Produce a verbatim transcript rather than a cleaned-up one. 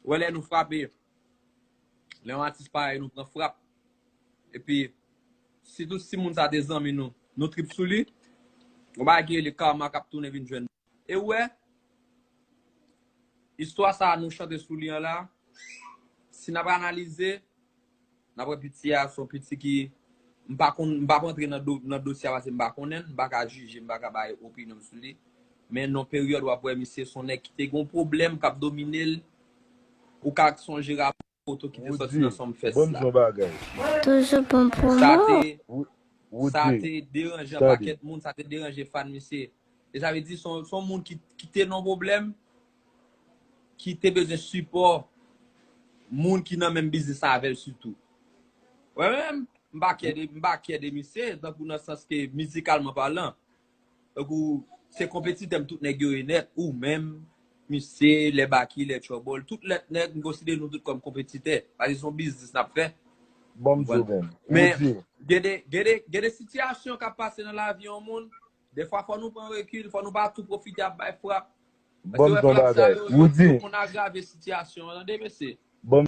Ou wè lè nou frape, lè yon atis parèy nou pran frap, epi sitou si moun sa te zanmi nou, nou trip sou li, yon bagay ki rele karma k ap tounen vin jwenn nou. E ou wè, istwa sa a nou chante sou li an la, si n ap analize, n ap wè piti a se yon piti ki, m pa konn, m p ap antre nan do, nan dosye a paske m pa konnen l, m pa ka jije, m pa ka bay opinyon m sou li. Men nan peryòd w ap wè misye se yon nèg ki te gen yon pwoblèm k ap domine l, ou ka sonje rapò foto ki te sòti nan Sumfest la. Bon bagay. Toujou bon pou Sa mwen. te, sa te deranje yon pakèt moun, sa te deranje fan misye. E sa vle di se yon, se yon moun ki, ki te nan pwoblèm, ki te bezwen sipò moun ki nan menm biznis la avè l sitou. Mwen menm, m pa kyè de, m pa kyè de misye, tankou nan sans ke mizikalman palan. Tankou se konpetitè m tout nèg yo ye nèt, ou menm, misye, lè Baky, lè Trouble, tout lèt nèg, m konsidere nou tout kòm konpetitè. Paske se yon biznis n ap fè. Bon, m di w menm. Men, gen de, gen de, gen de sitiyasyon k ap pase nan lavi yon moun, defwa fò nou pran rekil, fò nou pa tou pwofite ap bay frap. Bon, bon bagay. Woody. Konn agrave sitiyasyon an, tande mesye. Bon,